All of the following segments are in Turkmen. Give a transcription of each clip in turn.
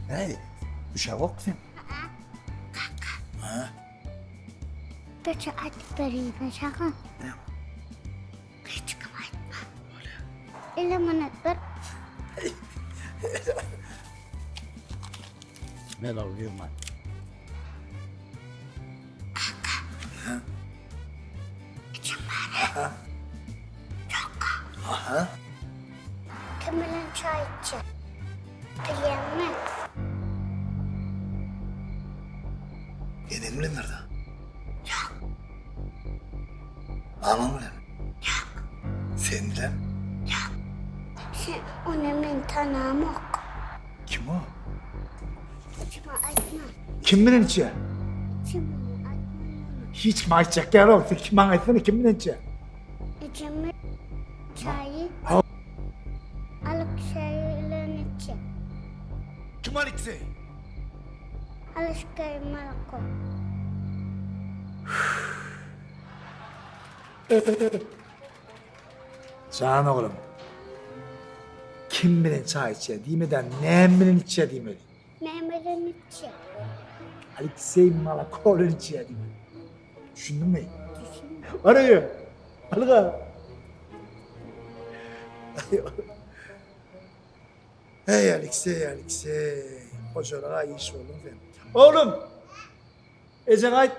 Hey, uşak sen. Kaka. Ha? Peçe aýdyp berýin saňa. Näme? Hiç kim aýtma. Ele manat ber. Men alyp Kaka. Ha? Içim bar. Kaka. Aha. Kim bilen çaý içýär? Bilýäňmi? Eneň bilen nerede? Ýok. Mamam bilen? Ýok. Sen bilen? Ýok. Sen ony men tanamok. Kim o? Kime aýtma. Kim bilen içýär? Kim aýtma. Hiç kim aýtjak ýaly ýok. Sen kim maňa aýtsana kim bilen içýär? Ejemi çaýy Ha. Alekseý bilen içýär. Kim Alekseý? Alekseý Malakow. Jan oglum. Kim bilen çaý içýär diýmeden, näme bilen içýär diýmeli. Näme bilen içýär? Alekseý Malakow bilen içýär diýmeli. Düşündiňmi? Düşündim. Arayı. Alga. Hey Alekseý, Alekseý. Hojalyga iş bolduň sen. Oglum. Ejeňe aýt.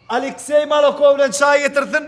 Alekseý Malakow bilen çaý getirsin.